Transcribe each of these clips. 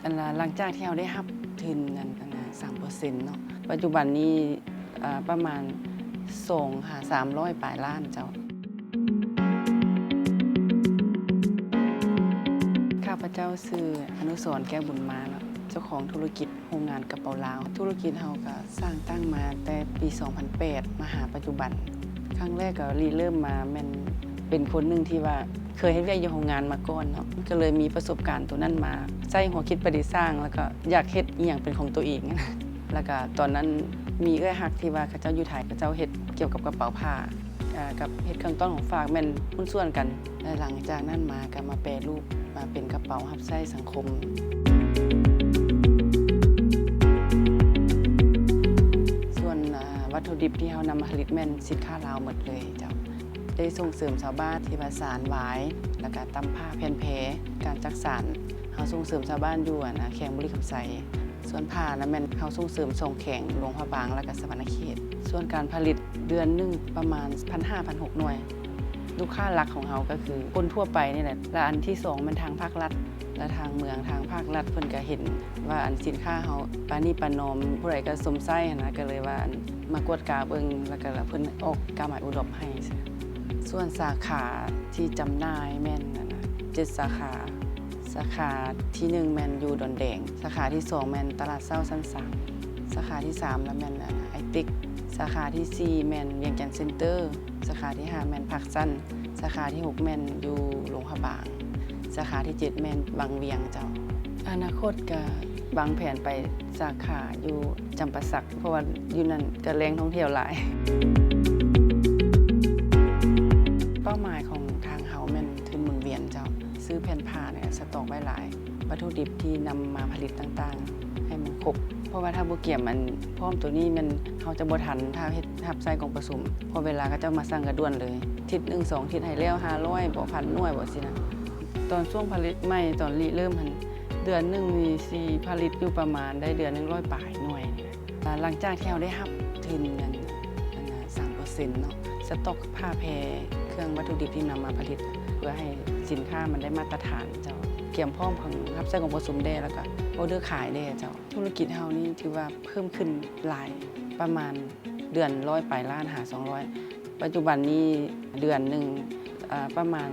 ອັນລະ ຫຼັງຈາກທີ່ເຮົາໄດ້ຮັບທຶນອັນ ອັນນະ ສາມເປີເຊັນເນາະ, ປັດຈຸບັນນີ້ ເອີ ປະມານສອງຫາສາມຮ້ອຍປາຍລ້ານເຈົ້າ. ຂ້າພະເຈົ້າຊື່ ອະນຸສອນ ແກ້ວບຸນມາເນາະ, ເຈົ້າຂອງທຸລະກິດໂຮງງານກະເປົາລາວ. ທຸລະກິດເຮົາກະສ້າງຕັ້ງມາແຕ່ປີສອງພັນແປດມາຫາປັດຈຸບັນ. ຄັ້ງແລກກະລິເລີ່ມມາແມ່ນເປັນຄົນໜຶ່ງທີ່ວ່າ ເຄີຍເຮັດວຽກຢູ່ໂຮງງານມາກ່ອນເນາະ, ມັນກະເລີຍມີປະສົບການໂຕນັ້ນມາ ໃຊ້ຫົວຄິດປະດິດສ້າງ ແລ້ວກະຢາກເຮັດອີ່ຫຍັງເປັນຂອງໂຕເອງ. ແລ້ວກະຕອນນັ້ນມີເອື້ອຍຮັກທີ່ວ່າເຂົາເຈົ້າຢູ່ໄທ ເຂົາເຈົ້າເຮັດກ່ຽວກັບກະເປົາຜ້າ ເອີ ກັບເຮັດເຄື່ອງຕ້ອນຂອງຝາກ ແມ່ນຫຸ້ນສ່ວນກັນ. ແລະ ຫຼັງຈາກນັ້ນມາກະມາແປຮູບມາເປັນກະເປົາຮັບໃຊ້ສັງຄົມ. ສ່ວນ ອາ ວັດຖຸດິບທີ່ເຮົານຳມາຜະລິດແມ່ນສິນຄ້າລາວໝົດເລີຍເຈົ້າ. ໄດ້ສົ່ງເສີມຊາວບ້ານທີ່ວ່າສານຫວາຍ ແລ້ວກະຕ່ຳຜ້າແຜ່ນແພ ການຈັກສານ ເຮົາສົ່ງເສີມຊາວບ້ານຢູ່ ອັນນະ ແຂວງບໍລິຄຳໄຊ. ສ່ວນຜ້ານະແມ່ນເຮົາສົ່ງເສີມສອງແຂວງ ຫຼວງພະບາງ ແລ້ວກະສະຫວັນນະເຂດ. ສ່ວນການຜະລິດເດືອນໜຶ່ງປະມານພັນຫ້າ ພັນຫົກໜ່ວຍ. ລູກຄ້າຫຼັກຂອງເຮົາກະຄືຄົນທົ່ວໄປນີ້ແຫຼະ ແລະ ອັນທີສອງແມ່ນທາງພາກລັດ ແລະ ທາງເມືອງ ທາງພາກລັດເພິ່ນກະເຫັນວ່າ ອັນ ສິນຄ້າເຮົາປານີປະນອມ ຜູ້ໃດກະຊົມໃຊ້ຫັ້ນນະ ກະເລີຍວ່າ ອັນ ມາກວດກາເບິ່ງ ແລ້ວກະລະເພິ່ນອອກກາໝາຍໂອດອບໃຫ້. ສ່ວນສາຂາທີ່ຈຳໜ່າຍແມ່ນ ອັນນະ ເຈັດສາຂາ. ສາຂາທີໜຶ່ງແມ່ນຢູ່ດອນແດງ, ສາຂາທີສອງແມ່ນຕະຫຼາດເຊົ້າຊັ້ນສາມ, ສາຂາທີສາມລະແມ່ນ ອາ ໄອເຕັກ, ສາຂາທີສີ່ແມ່ນວຽງຈັນເຊັນເຕີ, ສາຂາທີຫ້າແມ່ນພາກຊັນ, ສາຂາທີຫົກແມ່ນຢູ່ຫຼວງພະບາງ, ສາຂາທີເຈັດແມ່ນວັງວຽງເຈົ້າ. ອະນາຄົດກະວາງແຜນໄປສາຂາຢູ່ຈຳປາສັກ ເພາະວ່າຢູ່ນັ້ນກະແຫຼ່ງທ່ອງທ່ຽວຫຼາຍ. ເປົ້າໝາຍຂອງທາງເຮົາແມ່ນທຶນໝູນວຽນເຈົ້າ, ຊື້ແຜ່ນຜ້ານີ້ສະຕັອກໄວ້ຫຼາຍ, ວັດຖຸດິບທີ່ນຳມາຜະລິດຕ່າງໆໃຫ້ມັນຄົບ, ເພາະວ່າຖ້າບໍ່ກຽມອັນພ້ອມໂຕນີ້ແມ່ນເຮົາຈະບໍ່ທັນ ຖ້າເຮັດຮັບໃຊ້ກອງປະຊຸມ ເພາະເວລາເຂົາເຈົ້າມາສັ່ງກະດ່ວນເລີຍ, ທິດໜຶ່ງສອງທິດໃຫ້ແລ້ວ ຫ້າຮ້ອຍບໍ ພັນໜ່ວຍບໍ ຊີ້ນະ. ຕອນຊ່ວງຜະລິດໃໝ່ ຕອນລິເລີ່ມຫັ້ນ ເດືອນໜຶ່ງນີ້ຊິຜະລິດຢູ່ປະມານໄດ້ເດືອນໜຶ່ງຮ້ອຍປາຍໜ່ວຍນີ້ແຫຼະ. ຫຼັງຈາກທີ່ເຮົາໄດ້ຮັບທຶນອັນ ອັນນະ ສາມເປີເຊັນເນາະ, ສະຕັອກຜ້າແພ ເຄື່ອງວັດຖຸດິບທີ່ນຳມາຜະລິດ ເພື່ອໃຫ້ສິນຄ້າມັນໄດ້ມາດຕະຖານເຈົ້າ, ກຽມພ້ອມຂອງຮັບໃຊ້ກອງປະຊຸມແດ່ ແລ້ວກະອໍເດີຂາຍແດ່ເຈົ້າ. ທຸລະກິດເຮົານີ້ຖືວ່າເພີ່ມຂຶ້ນຫຼາຍ ປະມານເດືອນຮ້ອຍປາຍລ້ານຫາສອງຮ້ອຍ. ປັດຈຸບັນນີ້ເດືອນໜຶ່ງ ອາ ປະມານ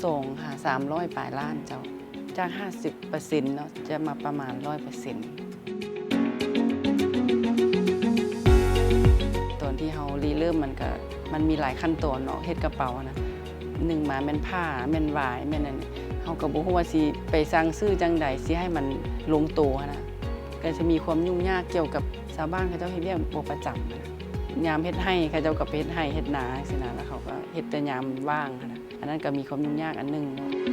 ສອງຫາສາມຮ້ອຍປາຍລ້ານເຈົ້າ, ຈາກຫ້າສິບເປີເຊັນເນາະ ຈະມາປະມານຮ້ອຍເປີເຊັນ. ຕອນທີ່ເຮົາລິເລີ່ມມັນກະ ມັນມີຫຼາຍຂັ້ນຕອນເນາະ ເຮັດກະເປົາຫັ້ນນະ, ໜຶ່ງມາແມ່ນຜ້າ ແມ່ນຫວາຍ ແມ່ນອັນ ເຮົາກະບໍ່ຮູ້ວ່າຊິໄປສັ່ງຊື້ຈັ່ງໃດ ຊິໃຫ້ມັນລົງໂຕຫັ້ນນະ, ກະຈະມີຄວາມຫຍຸ້ງຍາກກ່ຽວກັບຊາວບ້ານເຂົາເຈົ້າເຮັດວຽກບໍ່ປະຈຳຫັ້ນນະ. ຍາມເຮັດໄຮ່ ເຂົາເຈົ້າກະໄປເຮັດໄຮ່ເຮັດນາຊີ້ນະ, ແລ້ວເຂົາກະເຮັດແຕ່ຍາມວ່າງຫັ້ນນະ, ອັນນັ້ນກະມີຄວາມຫຍຸ້ງຍາກອັນໜຶ່ງເນາະ.